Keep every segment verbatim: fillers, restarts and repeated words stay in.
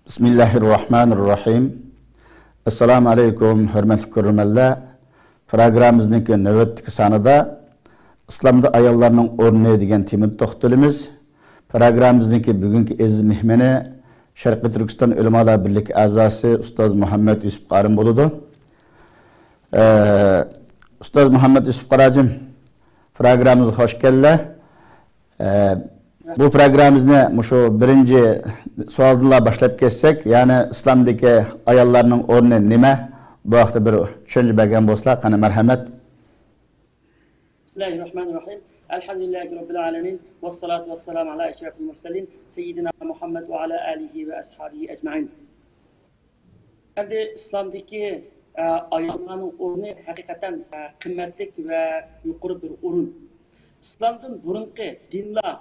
بىسمىللاھىررەھمانىررەھىم. ئەسسالامۇ ئەلەيكۇم، ھۆرمەتلىك كۆرۈرمەنلەر. پروگراممىمىزنىڭكى نۆۋەتتىكى سانىدا ئىسلامدا ئاياللارنىڭ ئورنى دېگەن تېمىدا توختىلىمىز. پروگراممىمىزنىڭكى بۈگۈنكى ئەزىز مېھمىنى شەرقىي تۈركىستان ئۆلىمالار بىرلىكى ئەزاسى ئۇستاز مۇھەممەد يۈسۈپ قارىم بولىدۇ. ئە، ئۇستاز مۇھەممەد يۈسۈپ قاراجىم، پروگراممىمىزغا خوش كەلدىلەر. ئە، بۇ پروگراممىمىزنى مۇشۇ بىرىنچى سوئالدىنلا باشلاپ كەتسەك، يەنى ئىسلامدىكى ئاياللارنىڭ ئورنى نېمە؟ بۇ ھەقتە بىر چۈشەنچە بەرگەن بولسىلا، قېنى، مەرھەمەت. بسم الله الرحمن الرحيم. الحمد لله رب العالمين. والصلاة والسلام على أشرف المرسلين سيدنا محمد وعلى آله وأصحابه أجمعين. ئەمدى ئىسلامدىكى، ئە، ئاياللارنىڭ ئورنى ھەقىقەتەن، ئە، قىممەتلىك ۋە يۇقىرى بىر ئورۇن. ئىسلامدىن بۇرۇنقى دىنلار،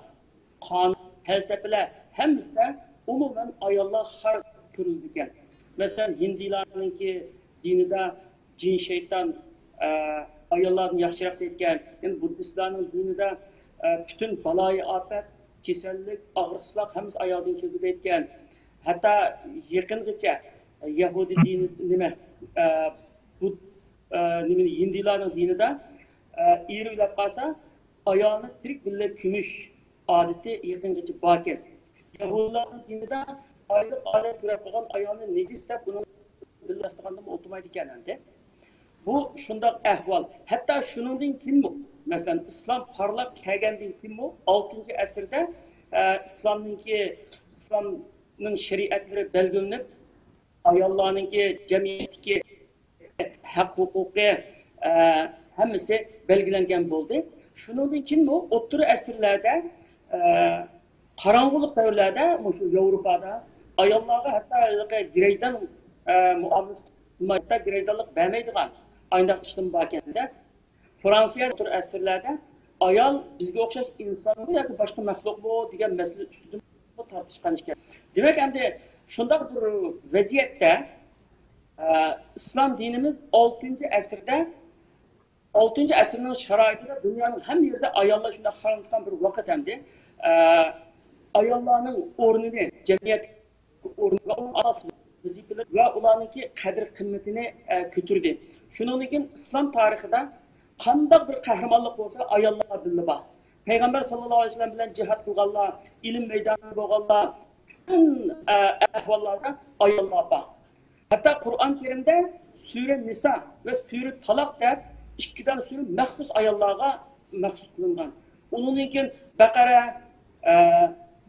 قانۇن، پەلسەپىلەر ھەممىسىدە ئومۇمەن ئاياللار خار كۆرۈلىدىكەن. مەسىلەن، ھىندىيلارنىڭكى دىنىدا جىن شەيتان، ئە، ئاياللاردىن ياخشىراق دەيدىكەن. يەنە بۇددىستلارنىڭ دىنىدا، ئە، پۈتۈن بالايىئاپەت، كېسەللىك، ئاغرىقسىزلىق ھەممىسى ئايالدىن كېلىدۇ دەيدىكەن. ھەتتا يېقىنغىچە يەھۇدىي دىنى نېمە، ئە، بۇ، ئە، نېمىنى، ھىندىيلارنىڭ دىنىدا، ئە، ئېرى ئۆلۈپ قالسا، ئايالنى تىرىك بىللە كۆمۈش ئادىتى يېقىنغىچە باركەن. يەھۇدىيلارنىڭ دىنىدا ئايلىق ئادەم كۆرۈپ قالغان ئايالنى نىجىس دەپ، ئۇنىڭ بىللە ياستۇقىدا ئولتۇرمايدىكەن ئەمدى. بۇ شۇنداق ئەھۋال. ھەتتا شۇنىڭدىن كېيىنمۇ، مەسىلەن، ئىسلام پارلاپ كەلگەندىن كېيىنمۇ، ئالتىنچى ئەسىردە، ئە، ئىسلامنىڭكى، ئىسلامنىڭ شەرىئەتلىرى بەلگىلىنىپ، ئاياللارنىڭكى جەمئىيەتتىكى ھەق ھوقۇقى، ئە، ھەممىسى بەلگىلەنگەن بولدى. شۇنىڭدىن كېيىنمۇ ئوتتۇرا ئەسىرلەردە، ئە، قاراڭغۇلۇق دەۋرلەردە مۇشۇ ياۋروپادا ئاياللارغا ھەتتا ھېلىقى گىرەيدان، ئە، مۇئامىلىسى قىلماي، ھەتتا گىرەيدانلىق بەرمەيدىغان ئاينداق ئىشلىرىمۇ باركەن-دە. فرانسىيە ئوتتۇرا ئەسىرلەردە ئايال بىزگە ئوخشاش ئىنسانمۇ ياكى باشقا مەخلۇقمۇ دېگەن مەسىلە ئۈستىدە تارتىشقان ئىكەن. دېمەك، ئەمدى شۇنداق بىر ۋەزىيەتتە، ئە، ئىسلام دىنىمىز ئالتىنچى ئەسىردە، ئالتىنچى ئەسىرنىڭ شارائىتىدا دۇنيانىڭ ھەممە يېرىدە ئاياللار شۇنداق خارلىنىدىغان بىر ۋاقىت ئەمدى. ئە، ئاياللارنىڭ ئورنىنى جەمئىيەت ئورنىغا ئۇنىڭ ئاساسلىق ۋەزىپىلىرى ۋە ئۇلارنىڭكى قەدىر-قىممىتىنى، ئە، كۆتۈردى. شۇنىڭدىن كېيىن ئىسلام تارىخىدا قانداق بىر قەھرىمانلىق بولسا، ئاياللار بىللە بار. پەيغەمبەر ساللاللاھۇ ئەلەيھى ۋەسەللەم بىلەن جىھاد قىلغانلار، ئىلىم مەيدانىدا بولغانلار، پۈتۈن، ئە، ئەھۋاللاردا ئاياللار بار. ھەتتا قۇرئان كەرىمدە سۈرە نىسا ۋە سۈرە تالاق دەپ ئىككى دانە سۈرە مەخسۇس ئاياللارغا مەخسۇس قىلىنغان. ئۇنىڭدىن كېيىن بەقەرە، ئە،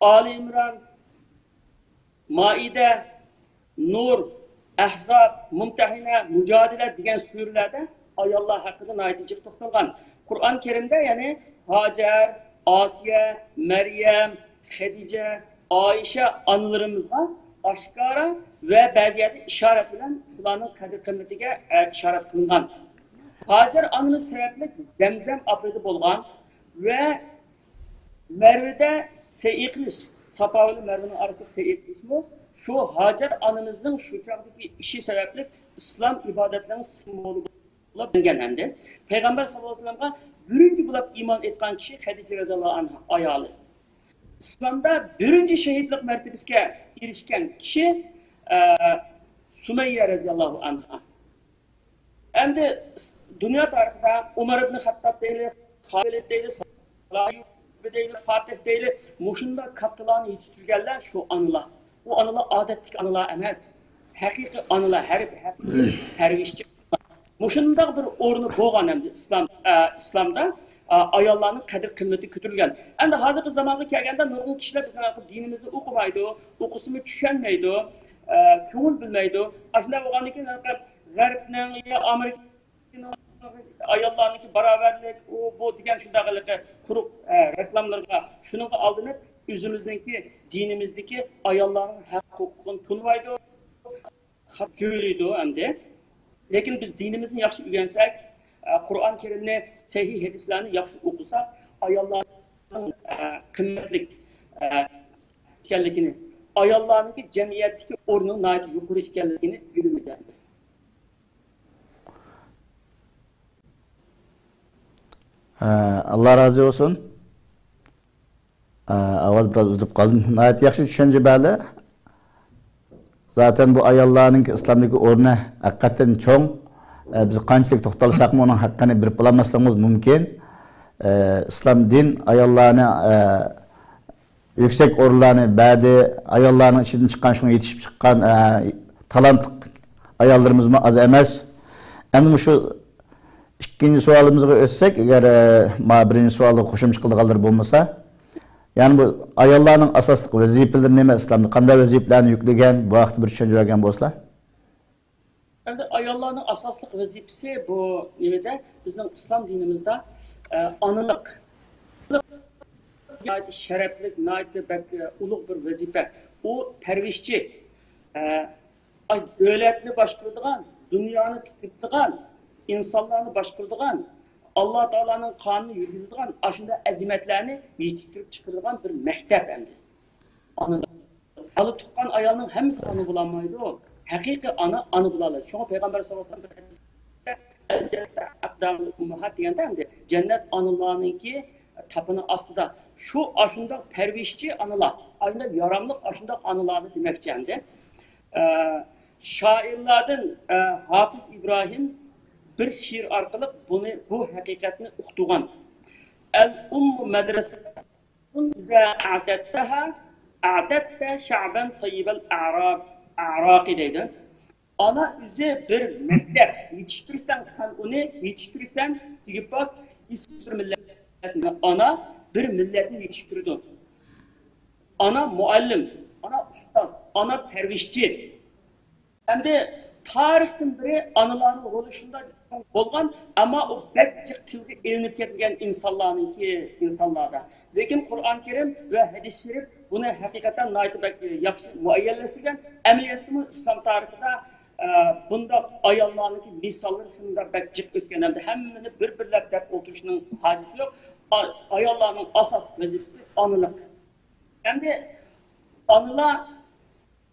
ئالى ئىمران، مائىدە، نۇر، ئەھزاب، مۇمتەھىنە، مۇجادىلە دېگەن سۈرىلەردە ئاياللار ھەققىدە ناھايىتى جىق توختالغان. قۇرئان كەرىمدە، يەنى، ھاجەر، ئاسىيە، مەريەم، خەدىجە، ئائىشە ئانىلىرىمىزغا ئاشكارا ۋە بەزى يەردە ئىشارەت بىلەن شۇلارنىڭ قەدىر-قىممىتىگە، ئە، ئىشارەت قىلىنغان. ھاجەر ئانىمىز سەۋەبلىك زەمزەم ئاپىرىدە بولغان ۋە مەرۋىدە سەئى قىلىش، ساپا بىلەن مەرۋىنىڭ ئارىسىدا سەئى قىلىشمۇ شۇ ھاجەر ئانىمىزنىڭ شۇ چاغدىكى ئىشى سەۋەبلىك ئىسلام ئىبادەتلىرىنىڭ سىمۋولى بولۇپ بىلىنگەن ھەمدە پەيغەمبەر ساللاللاھۇ ئەلەيھى ۋەسەللەمگە بىرىنچى بولۇپ ئىمان ئېيتقان كىشى خەدىجە رەزىياللاھۇ ئەنھا ئايالى. ئىسلامدا بىرىنچى شېھىتلىق مەرتىبىسىگە ئېرىشكەن كىشى، ئە، سۇمەييە رەزىياللاھۇ ئەنھا. ئەمدى دۇنيا تارىخىدا ئۆمەر ئىبن خەتتاب دەيلى، خالىد دەيلى، سالاھىدىن دەيلى، فاتىھ دەيلى، مۇشۇنداق كاتتىلارنى يېتىشتۈرگەنلەر شۇ ئانىلار. ئۇ ئانىلار ئادەتتىكى ئانىلار ئەمەس. ھەقىقىي ئانىلار، ھەر، ھەقىقىي پەرۋىشچى. مۇشۇنداق بىر ئورنى بولغان ئەمدى ئىسلام، ئە، ئىسلامدا، ئە، ئاياللارنىڭ قەدىر-قىممىتى كۆتۈرۈلگەن. ئەمدى ھازىرقى زامانغا كەلگەندە نۇرغۇن كىشىلەر بىزنىڭ دىنىمىزنى ئوقۇمايدۇ، ئوقۇسىمۇ چۈشەنمەيدۇ، ئە، كۆڭۈل بۆلمەيدۇ. ئاشۇنداق بولغاندىن كېيىن غەربنىڭ يا ئامېرىكىنىڭ ئاياللارنىڭكى باراۋەرلىك، ئۇ، بۇ دېگەن شۇنداق ھېلىقى قۇرۇق، ئە، رېكلامىلىرىغا، شۇنىڭغا ئالدىنىپ، ئۆزىمىزنىڭكى دىنىمىزدىكى ئاياللارنىڭ ھەق ھوقۇقىنى تونۇمايدۇ، خاتا جۆيلەيدۇ ئەمدى. لېكىن بىز دىنىمىزنى ياخشى ئۆگەنسەك، ئە، قۇرئان كەرىمنى، سەھىھ ھەدىسلەرنى ياخشى ئوقۇساق، ئاياللارنىڭ، ئە، قىممەتلىك، ئە، ئىكەنلىكىنى، ئاياللارنىڭكى جەمئىيەتتىكى ئورنىنىڭ ناھايىتى يۇقىرى ئىكەنلىكىنى بىلىمىز ئەمدى. ئە، ئاللا رازى بولسۇن. ئە، ئاۋاز بىراز ئۈزۈلۈپ قالدى. ناھايىتى ياخشى چۈشەنچە بەردى. زاتەن بۇ ئاياللارنىڭكى ئىسلامدىكى ئورنى ھەقىقەتەن چوڭ. ئە، بىز قانچىلىك توختالساقمۇ ئۇنىڭ ھەققىنى بېرىپ بولالماسلىقىمىز مۇمكىن. ئە، ئىسلام دىن ئاياللارنى، ئە، يۈكسەك ئورۇنلارنى بەردى. ئاياللارنىڭ ئىچىدىن چىققان، شۇڭا يېتىشىپ چىققان، ئە، تالانتلىق ئاياللىرىمىزمۇ ئاز ئەمەس. ئەمدى مۇشۇ ئىككىنچى سوئالىمىزغا ئۆتسەك، ئەگەر، ئە، ما بىرىنچى سوئالغا قوشۇمچە قىلىدىغانلار بولمىسا، يەنى بۇ ئاياللارنىڭ ئاساسلىق ۋەزىپىلىرى نېمە؟ ئىسلامدا قانداق ۋەزىپىلەرنى يۈكلىگەن؟ بۇ ھەقتە بىر چۈشەنچە بەرگەن بولسىلا. ئەمدى ئاياللارنىڭ ئاساسلىق ۋەزىپىسى بۇ نېمىدە؟ بىزنىڭ ئىسلام دىنىمىزدا، ئە، ئانىلىق ناھايىتى شەرەپلىك، ناھايىتى بەك، ئە، ئۇلۇغ بىر ۋەزىپە. ئۇ پەرۋىشچى، ئە، ئاي، دۆلەتنى باشقۇرىدىغان، دۇنيانى تىترىتىدىغان، ئىنسانلارنى باشقۇرىدىغان، ئاللا تائالانىڭ قانۇنىنى يۈرگۈزىدىغان ئاشۇنداق ئەزىمەتلەرنى يېتىشتۈرۈپ چىقىرىدىغان بىر مەكتەپ ئەمدى. ئانا، بالا تۇغقان ئايالنىڭ ھەممىسى ئانا بولالمايدۇ. ھەقىقىي ئانا، ئانا بولالايدۇ. شۇڭا پەيغەمبەر ساللاللاھۇ ئەلەيھى ۋەسەللەم بىر ھەدىستە، «ئەل جەننەتۇ ئەقدامۇل ئۇمماھات» دېگەندە، ئەمدى جەننەت ئانىلارنىڭكى تاپىنى ئاستىدا. شۇ ئاشۇنداق پەرۋىشچى ئانىلار، ئاشۇنداق ياراملىق ئاشۇنداق ئانىلارنى دېمەكچى ئەمدى. ئە، شائىرلاردىن، ئە، ھافىز ئىبراھىم بىر شېئىر ئارقىلىق بۇنى، بۇ ھەقىقەتنى ئۇقتۇرغان. «ئەل ئۇممۇ مەدرەسە ئىزا ئەدەتتەھا، ئەدەتتە شەئبەن تەييىبەل ئەرا-، ئەراقى» دەيدۇ. ئانا ئۆزى بىر مەكتەپ، يېتىشتۈرسەڭ سەن ئۇنى، يېتىشتۈرسەڭ تېگىپ باق، ئېسىل بىر مىللەتنى، ئانا بىر مىللەتنى يېتىشتۈرىدۇ. ئانا مۇئەللىم، ئانا ئۇستاز، ئانا پەرۋىشچى. ئەمدى تارىختىن بېرى ئانىلارنىڭ رولى شۇنداق بولغان، ئەمما ئۇ بەك جىق تىلغا ئېلىنىپ كەتمىگەن ئىنسانلارنىڭكى، ئىنسانلاردا. لېكىن قۇرئان كەرىم ۋە ھەدىس شېرىپ بۇنى ھەقىقەتەن ناھايىتى بەك ياخشى مۇئەييەنلەشتۈرگەن. ئەمەلىيەتتىمۇ ئىسلام تارىخىدا، ئە، بۇنداق ئاياللارنىڭكى مىساللىرى شۇنداق بەك جىق ئۆتكەن. ئەمدى ھەممىنى بىر-بىرلەپ دەپ ئولتۇرۇشنىڭ ھاجىتى يوق. ئا-، ئاياللارنىڭ ئاساسلىق ۋەزىپىسى ئانىلىق. ئەمدى ئانىلار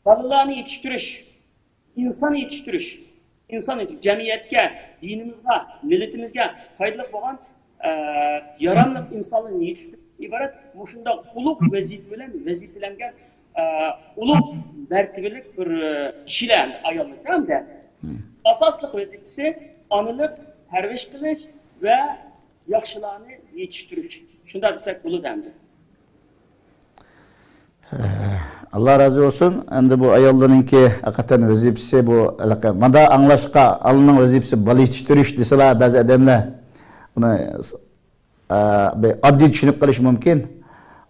بالىلارنى يېتىشتۈرۈش، ئىنسان يېتىشتۈرۈش، ئىنسان يېتىش-، جەمئىيەتكە، دىنىمىزغا، مىللىتىمىزگە پايدىلىق بولغان، ئە، ياراملىق ئىنسانلارنى يېتىشتۈرۈشتىن ئىبارەت مۇشۇنداق ئۇلۇغ ۋەزىپە بىلەن ۋەزىپىلەنگەن، ئە، ئۇلۇغ مەرتىۋىلىك بىر، ئە، كىشىلەر ئەمدى ئاياللارچە ئەمدى. ئاساسلىق ۋەزىپىسى ئانىلىق، پەرۋىش قىلىش ۋە ياخشىلارنى يېتىشتۈرۈش. شۇنداق دېسەك بولىدۇ ئەمدى. ئاللا رازى بولسۇن. ئەمدى بۇ ئاياللارنىڭكى ھەقىقەتەن ۋەزىپىسى بۇ، ھېلىقى، ماندا ئاڭلاشقا ئانىنىڭ ۋەزىپىسى بالا يېتىشتۈرۈش دېسىلا، بەزى ئادەملەر بۇنى، ئا، بىر ئاددىي چۈشىنىپ قېلىشى مۇمكىن.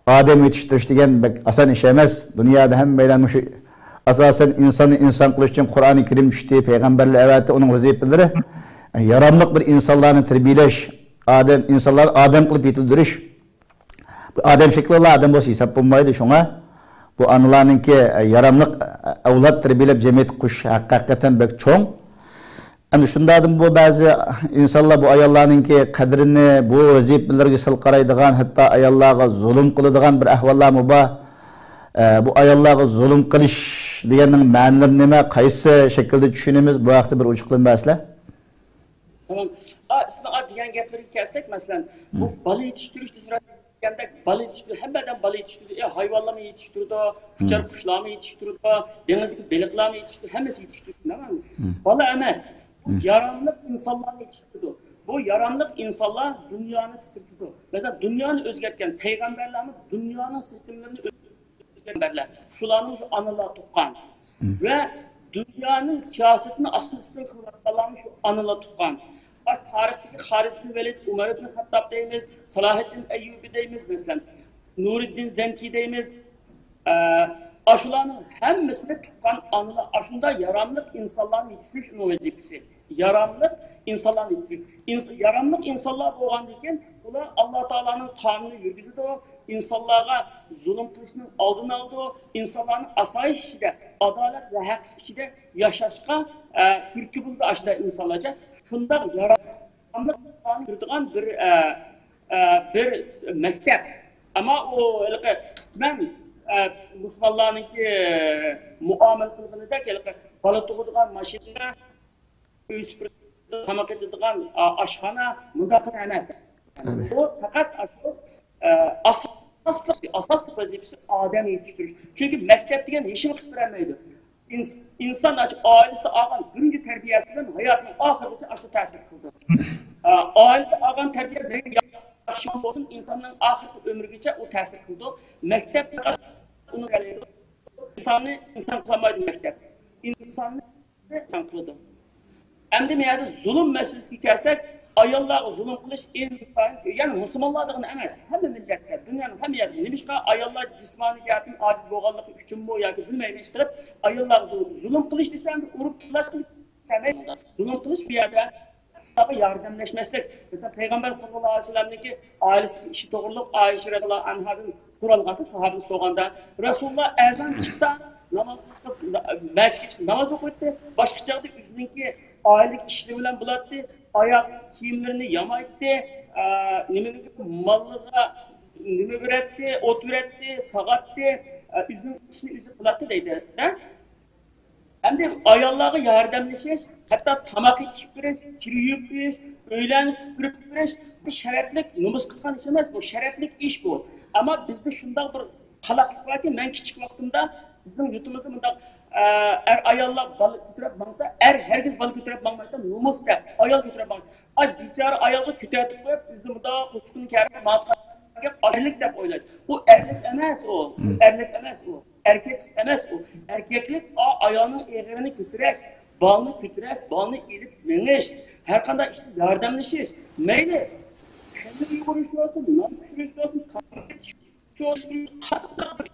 ئادەم يېتىشتۈرۈش دېگەن بەك ئاسان ئىش ئەمەس. دۇنيادا ھەممەيلەن مۇشۇ، ئاساسەن ئىنساننى ئىنسان قىلىش ئۈچۈن قۇرئانى كەرىم چۈشتى، پەيغەمبەرلەر ئەۋەتتى، ئۇنىڭ ۋەزىپىلىرى ياراملىق بىر ئىنسانلارنى تەربىيەلەش، ئادەم، ئىنسانلارنى ئادەم قىلىپ يېتىلدۈرۈش. بىر ئادەم شەكلىلا ئادەم بولسا ھېساب بولمايدۇ. شۇڭا بۇ ئانىلارنىڭكى، ئە، ياراملىق، ئە، ئەۋلاد تەربىيەلەپ جەمئىيەت قۇرۇش ھەق-، ھەقىقەتەن بەك چوڭ. ئەمدى شۇنداقتىمۇ بۇ بەزى ئىنسانلار بۇ ئاياللارنىڭكى قەدرىنى، بۇ ۋەزىپىلىرىگە سەل قارايدىغان، ھەتتا ئاياللارغا زۇلۇم قىلىدىغان بىر ئەھۋاللارمۇ بار. ئە، بۇ ئاياللارغا زۇلۇم قىلىش دېگەننىڭ مەنىلىرى نېمە، قايسى شەكىلدە چۈشىنىمىز، بۇ ھەقتە بىر ئوچۇقلىما بەرسىلە. تامام. ئا، سىزنىڭ ئا دېگەن گەپلىرىگە كەلسەك، مەسىلەن، بۇ بالا يېتىشتۈرۈش دېگەندەك، بالا يېتىشتۈرۈش، ھەممە ئادەم بالا يېتىشتۈرىدۇ. ئە، ھايۋانلارمۇ يېتىشتۈرىدۇ، ئۇچار قۇشلارمۇ يېتىشتۈرىدۇ، دېڭىزدىكى بېلىقلارمۇ يېتىشتۈرىدۇ، ھەممىسى يېتىشتۈرىدۇ. بالا ئەمەس، ياراملىق ئىنسانلارنى يېتىشتۈرىدۇ. بۇ ياراملىق ئىنسانلار دۇنيانى تىترىتىدۇ. مەسىلەن، دۇنيانى ئۆزگەرتكەن پەيغەمبەرلەرمۇ دۇنيانىڭ سىستېمىلىرىنى ئۆزگەرتكەن پەيغەمبەرلەر. شۇلارنىڭ شۇ ئانىلار تۇغقان. ۋە دۇنيانىڭ سىياسىتىنى ئاستىن ئۈستۈن قىلىۋاتقانلارمۇ شۇ ئانىلار تۇغقان. ئا، تارىختىكى خالىد بىن ۋەلىد، ئۇمەر ئىبن خەتتاب دەيمىز، سالاھىددىن ئەييۇبى دەيمىز، مەسىلەن، نۇرىددىن زەنكى دەيمىز. ئە، ئاشۇلارنىڭ ھەممىسىنى تۇغقان ئانىلار، ئاشۇنداق ياراملىق ئىنسانلارنى يېتىشتۈرۈش ئۇنىڭ ۋەزىپىسى. ياراملىق ئىنسانلارنى يېتىشتۈرۈش. ئىنس-، ياراملىق ئىنسانلار بولغاندىن كېيىن، ئۇلار ئاللا تائالانىڭ قانۇنىنى يۈرگۈزىدۇ، ئىنسانلارغا زۇلۇم قىلىشنىڭ ئالدىنى ئالىدۇ، ئىنسانلارنى ئاسايىش ئىچىدە، ئادالەت ۋە ھەقلىق ئىچىدە ياشاشقا، ئە، تۈرتكە بولىدۇ ئاشۇنداق ئىنسانلارچە. شۇنداق ياراملىق يۈرىدىغان بىر، ئە، ئە، بىر مەكتەپ. ئەمما ئۇ ھېلىقى قىسمەن، ئە، مۇسۇلمانلارنىڭكى مۇئامىلە قىلغىنىدەك ھېلىقى بالا تۇغىدىغان ماشىنا، ئۆي سۈپۈرىدىغان، تاماق ئېتىدىغان، ئا، ئاشخانا مۇنداقلا ئەمەس. بۇ پەقەت ئاشۇ، ئە، ئاساسلىق، ئاساسلىق ۋەزىپىسى ئادەم يېتىشتۈرۈش. چۈنكى مەكتەپ دېگەن ھېچنېمە قىلىپ بېرەلمەيدۇ. ئىنس-، ئىنسان ئاچ-، ئائىلىسىدە ئالغان بىرىنچى تەربىيەسى بىلەن ھاياتنىڭ ئاخىرىغىچە ئاشۇ تەسىر قىلىدۇ. ئا، ئائىلىدە ئالغان تەربىيە مەيلى ياخشى بولسۇن، ئىنساننىڭ ئاخىرقى ئۆمرىگىچە ئۇ تەسىر قىلىدۇ. مەكتەپ پەقەت ئۇنى ئىنساننى ئىنسان قىلالمايدۇ مەكتەپ. ئىنساننى ئىنسان قىلىدۇ. ئەمدى بۇ يەردە زۇلۇم مەسىلىسىگە كەلسەك، ئاياللارغا زۇلۇم قىلىش ئىنتايىن، يەنى مۇسۇلمانلار دېگەن ئەمەس، ھەممە مىللەتتە، دۇنيانىڭ ھەممە يەرىدە. نېمىشقا ئاياللار جىسمانىي جەھەتتىن ئاجىز بولغانلىقى ئۈچۈنمۇ ياكى بىلمەيمەن ئىشقىلىپ ئاياللارغا زۇلۇم، زۇلۇم قىلىش دېسەم ئۇرۇپ تىللاش قىلىش، زۇلۇم قىلىش بۇ يەردە ياردەملەشمەسلىك. مەسىلەن، پەيغەمبەر ساللاللاھۇ ئەلەيھى ۋەسەللەمنىڭكى ئائىلىسىدىكى ئىشى توغرۇلۇق ئائىشە رەزىياللاھۇ ئەنھادىن سورالغاندا، ساھابىدىن سورىغاندا، رەسۇلۇللا ئەزان چىقسا ناماز، مەسچىتكە چىقىپ ناماز ئوقۇيتتى. باشقا چاغدا ئۆزىنىڭكى ئائىلىدىكى ئىشلىرى بىلەن بولاتتى. ئاياغ كىيىملىرىنى يامايتتى. ئە، نېمىنىڭكى ماللىغا نېمە بېرەتتى، ئوت بېرەتتى، ساغاتتى. ئە، ئۆزىنىڭ ئىشىنى ئۆزى قىلاتتى دەيدۇ. ئەمدى ئاياللارغا ياردەملىشىش، ھەتتا تاماق يېتىشتۈرۈپ بېرىش، كىر يۇيۇپ بېرىش، ئۆيلەرنى سۈپۈرۈپ بېرىش، بۇ شەرەپلىك، نومۇس قىلغان ئىش ئەمەس، بۇ شەرەپلىك ئىش بۇ. ئەمما بىزدە شۇنداق بىر قالاقلىق باركى، مەن كىچىك ۋاقتىمدا بىزنىڭ يۇرتىمىزدا مۇنداق، ئە، ئەر ئاياللار بالا كۆتۈرۈپ ماڭسا، ئەر ھەرگىز بالا كۆتۈرۈپ ماڭمايدۇ، نومۇس دەپ، ئايال كۆتۈرۈپ ماڭسا. ئاي، بىچارە ئايالغا كۆتەرتىپ قويۇپ، ئۆزى مۇنداق قوچىقىنى كەرىپ ماڭىدىغان گەپ ئەرلىك دەپ ئويلايدۇ. بۇ ئەرلىك ئەمەس ئۇ. بۇ ئەرلىك ئەمەس ئۇ. ئەركەكلىك ئەمەس ئۇ. ئەركەكلىك ئا-، ئايالنىڭ ئېغىرىنى كۆتۈرۈش، بالىنى كۆتۈرۈش، بالىنى ئېلىپ مېڭىش، ھەر قانداق ئىشتا ياردەملىشىش. مەيلى خېمىر يۇغۇرۇش بولسۇن، نان پىشۇرۇش بولسۇن، تاماق يېتىش، شۇ قانداق بىر،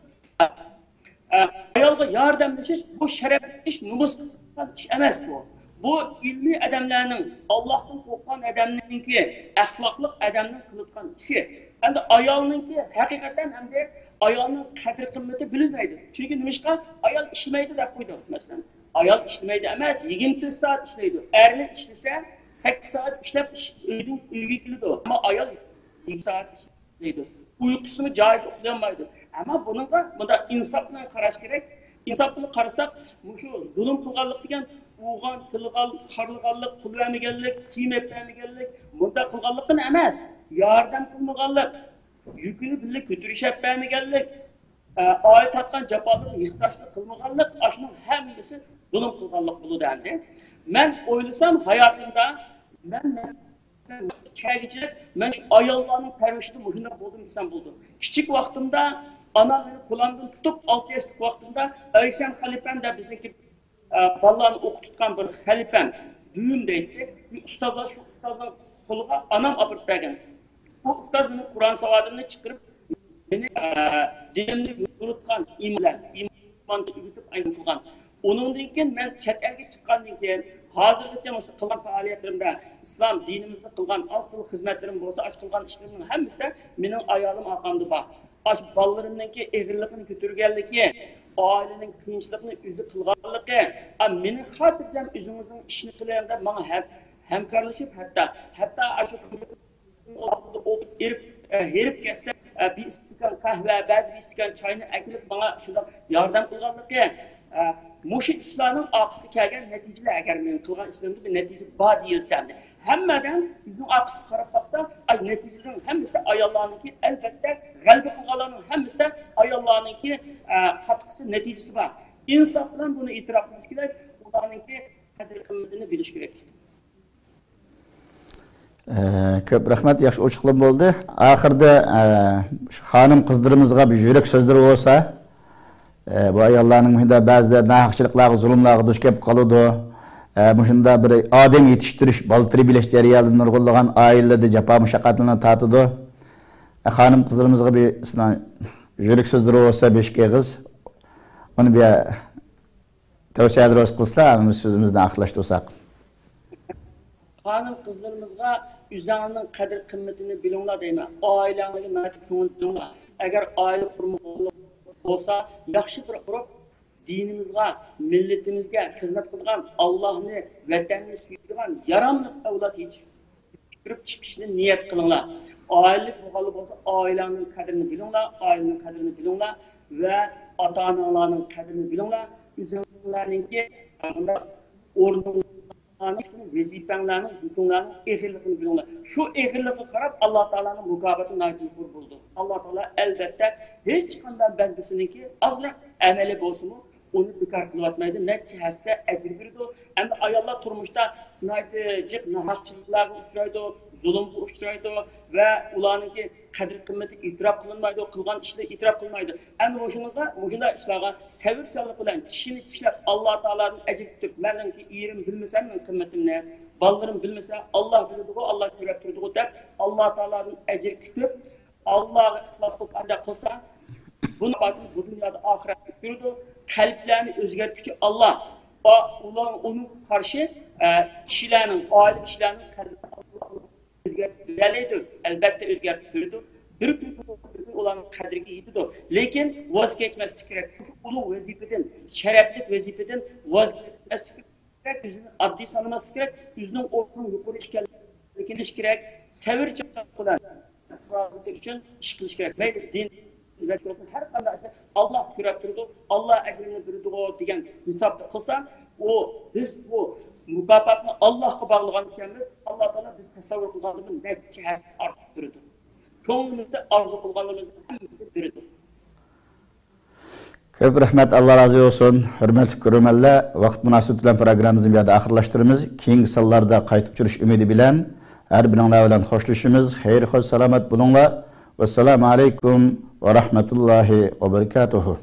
ئە، ئايالغا ياردەملىشىش، بۇ شەرەپلىك ئىش، نومۇس قىلغان ئىش ئەمەس بۇ. بۇ ئىلمىي ئادەملەرنىڭ، ئاللاھتىن قورققان ئادەمنىڭكى، ئەخلاقلىق ئادەمنىڭ قىلىدىغان ئىشى. ئەمدى ئايالنىڭكى ھەقىقەتەن ئەمدى ئايالنىڭ قەدىر قىممىتى بىلىنمەيدۇ. چۈنكى نېمىشقا؟ ئايال ئىشلىمەيدۇ دەپ قويدۇق، مەسىلەن. ئايال ئىشلىمەيدۇ ئەمەس، يىگىرمە تۆت سائەت ئىشلەيدۇ. ئەرلەر ئىشلىسە، سەككىز سائەت ئىشلەپ ئىش، ئۆيدىن، ئۆيگە كېلىدۇ. ئەمما ئايال يىگىرمە سائەت ئىشلەيدۇ. ئۇيقۇسىمۇ جايىدا ئۇخلىيالمايدۇ. ئەمما بۇنىڭغا مۇنداق ئىنساپ بىلەن قاراش كېرەك. ئىنساپ بىلەن قارىساق، مۇشۇ زۇلۇم قىلغانلىق دېگەن ئۇرغان، تىللىغان، خارلىغانلىق، پۇل بەرمىگەنلىك، كىيىم ئېلىپ بەرمىگەنلىك، مۇنداق قىلغانلىقتىن ئەمەس، ياردەم قىلمىغانلىق، يۈكىنى بىللە كۆتۈرۈشەپ بەرمىگەنلىك، ئە، ئائىلە تارتقان جاپالىقنى ھېسداشلىق قىلمىغانلىق، ئاشۇنىڭ ھەممىسى زۇلۇم قىلغانلىق بولىدۇ ئەمدى. مەن ئويلىسام، ھاياتىمدا مەن كەلگۈچىلىك مەن شۇ ئاياللارنىڭ پەرۋىشىدە مۇشۇنداق بولدۇم دېسەم بولىدۇ. كىچىك ۋاقتىمدا ئانام مېنى قولۇمدىن تۇتۇپ، ئالتە ياشلىق ۋاقتىمدا ئەيشەم خەلىپەم دەپ بىزنىڭكى، ئە، بالىلارنى ئوقۇتۇۋاتقان بىر خەلىپەم، دۈيۈم دەيتتى. بىر ئۇستازلار شۇ ئۇستازنىڭ قولىغا ئانام ئاپىرىپ بەرگەن. بۇ ئۇستاز مېنىڭ قۇرئان ساۋادىمنى چىقىرىپ، مېنى، ئە، دىنىمنى يورۇتقان، ئىمانغا، ئىمانغا ئۆگىتىپ ئايلىنىپ قىلغان. ئۇنىڭدىن كېيىن مەن چەت ئەلگە چىققاندىن كېيىن، ھازىرغىچە مۇشۇ قىلغان پائالىيەتلىرىمدە، ئىسلام دىنىمىزدا قىلغان ئاز تولا خىزمەتلىرىم بولسا، ئاشۇ قىلغان ئىشلىرىمنىڭ ھەممىسىدە مېنىڭ ئايالىم ئارقامدا بار. ئاشۇ بالىلىرىمنىڭكى ئېغىرلىقىنى كۆتۈرگەنلىكى، ئائىلىنىڭ قىيىنچىلىقىنى ئۆزى قىلغانلىقى، ئا، مېنى خاتىرجەم ئۆزىڭىزنىڭ ئىشىنى قىلىڭ دەپ ماڭا ھەم، ھەمكارلىشىپ، ھەتتا، ھەتتا ئاشۇ ئالدىدا ئولتۇرۇپ ئېرىپ، ئە، ھېرىپ كەتسە، ئە، بىر ئىستاكان قەھۋە، بەزى بىر ئىستاكان چاينى ئەكېلىپ ماڭا شۇنداق ياردەم قىلغانلىقى، ئە، مۇشۇ ئىشلارنىڭ ئارقىسىدا كەلگەن نەتىجىلەر. ئەگەر مېنىڭ قىلغان ئىشلىرىمدا بىر نەتىجە بار دېيىلسە، ئەمدى ھەممە ئادەم ئۆزىنىڭ ئارقىسىغا قاراپ باقسا، ئاي، نەتىجىلەرنىڭ ھەممىسى ئاياللارنىڭكى، ئەلبەتتە، غەلىبە قىلغانلارنىڭ ھەممىسىدە ئاياللارنىڭكى، ئە، قاتقىسى، نەتىجىسى بار. ئىنساپ بىلەن بۇنى ئېتىراپ قىلىش كېرەك، ئۇلارنىڭكى قەدىر-قىممىتىنى بىلىش كېرەك. ئە، كۆپ رەھمەت، ياخشى ئوچۇقلىما بولدى. ئاخىرىدا، ئە، شۇ خانىم قىزلىرىمىزغا بىر يۈرەك سۆزلىرى بولسا، ئە، بۇ ئاياللارنىڭ مۇشۇنداق بەزىدە ناھەقچىلىقلارغا، زۇلۇملارغا دۇچ كېلىپ قالىدۇ. ئە، مۇشۇنداق بىر ئادەم يېتىشتۈرۈش، بالا تەربىيەلەش جەريانىدا نۇرغۇنلىغان ئائىلىلەردە جاپا مۇشەققەتلەرنى تارتىدۇ. ئە، خانىم قىزلىرىمىزغا بىر سىلەر يۈرەك سۆزلىرى بولسا، بىر ئىككى ئېغىز، ئۇنى بىر تەۋسىيەلىرىڭىز قىلسىلا، ھەممە سۆزىمىزنى ئاخىرلاشتۇرساق. خانىم قىزلىرىمىزغا ئۆزۈڭلارنىڭ قەدىر قىممىتىنى بىلىڭلار دەيمەن. ئائىلەڭلارگە ناھايىتى كۆڭۈل بۆلۈڭلار. ئەگەر ئائىلە قۇرمىغانلىق بولسا، ياخشى بىر قۇرۇپ، دىنىمىزغا، مىللىتىمىزگە خىزمەت قىلىدىغان، ئاللاھنى، ۋەتەننى سۆيىدىغان ياراملىق ئەۋلاد يېتىشتۈرۈپ چىقىشنى نىيەت قىلىڭلار. ئائىلىلىك بولغانلىق بولسا، ئائىلەڭنىڭ قەدرىنى بىلىڭلار، ئائىلىنىڭ قەدرىنى بىلىڭلار ۋە ئاتا-ئاناڭلارنىڭ قەدرىنى بىلىڭلار. ئۆزۈڭلارنىڭكى مۇنداق ئورنۇڭلارنىڭ، ۋەزىپەڭلارنىڭ، يۈكۈڭلارنىڭ ئېغىرلىقىنى بىلىڭلار. شۇ ئېغىرلىققا قاراپ ئاللا تائالانىڭ مۇكاپاتى ناھايىتى يۇقىرى بولىدۇ. ئاللا تائالا ئەلبەتتە ھېچقانداق بەندىسىنىڭكى ئازراق ئەمەلى بولسىمۇ، ئۇنى بىكار قىلىۋاتمايدۇ، نەچچە ھەسسە ئەجىر بېرىدۇ. ئەمدى ئاياللار تۇرمۇشتا ناھايىتى جىق ناھەقچىلىكلەرگە ئۇچرايدۇ، زۇلۇمغا ئۇچرايدۇ ۋە ئۇلارنىڭكى قەدىر قىممىتى ئېتىراپ قىلىنمايدۇ، قىلغان ئىشلىرى ئېتىراپ قىلىنمايدۇ. ئەمدى مۇشۇنىڭغا، مۇشۇنداق ئىشلارغا سەۋرچانلىق بىلەن كىشىنى تىكلەپ، ئاللا تائالادىن ئەجىر كۈتۈپ، مەنىڭكى ئېرىم بىلمىسە مېنىڭ قىممىتىمنى، بالىلىرىم بىلمىسە، ئاللا بىلىدىغۇ، ئاللا كۆرۈپ تۇرىدىغۇ دەپ، ئاللا تائالادىن ئەجىر كۈتۈپ، ئاللاغا ئىخلاس قىلىپ ئانداق قىلسا، بۇنى بۇ دۇنيادا ئاخىرەتتە كۆرىدۇ. قەلبلەرنى ئۆزگەرتكۈچى ئاللا. ئۇلار، ئۇنىڭغا قارشى، ئە، كىشىلەرنىڭ، ئائىلە كىشىلەرنىڭ قەلبىنى ئاللا ئۆزگەرتىپ بېرەلەيدۇ. ئەلبەتتە ئۆزگەرتىپ بېرىدۇ. بىر كۈن، بىر كۈن ئۇلارنىڭ قەدرىگە يېتىدۇ. لېكىن ۋاز كەچمەسلىك كېرەك. ئۇلۇغ ۋەزىپىدىن، شەرەپلىك ۋەزىپىدىن ۋاز كەچمەسلىك كېرەك. ئۆزىنى ئاددىي سانىماسلىق كېرەك. ئۆزىنىڭ ئورنىنىڭ يۇقىرى ئىكەنلىكىنى بىلىش كېرەك. سەۋرچانلىق بىلەن ئۈچۈن ئىش قىلىش كېرەك. مەيلى دىن، ھەر قانداق ئىشتا ئاللا كۆرۈپ تۇرىدۇ، ئاللا ئەجرىنى بېرىدىغۇ دېگەن ھېسابتا قىلسا، ئۇ، بىز بۇ مۇكاپاتنى ئاللاغا باغلىغان ئىكەنمىز، ئاللا تائالا بىز تەسەۋۋۇر قىلغاندىن نەچچە ھەسسە ئارتۇق بېرىدۇ. كۆڭلىمىزدە ئارزۇ قىلغانلىرىمىزنىڭ ھەممىسىنى بېرىدۇ. كۆپ رەھمەت، ئاللا رازى بولسۇن. ھۆرمەتلىك كۆرۈرمەنلەر، ۋاقىت مۇناسىۋىتى بىلەن پروگراممىمىزنى بۇ يەردە ئاخىرلاشتۇرىمىز. كېيىنكى سانلاردا قايتا ئۇچرىشىش ئۈمىدى بىلەن ھەر بىرىڭلار بىلەن خوشلىشىمىز. خەير خوش سالامەت بولۇڭلار. ۋەسسالامۇ ئەلەيكۇم ۋە رەھمەتۇللاھى ۋە بەرىكاتۇھۇ.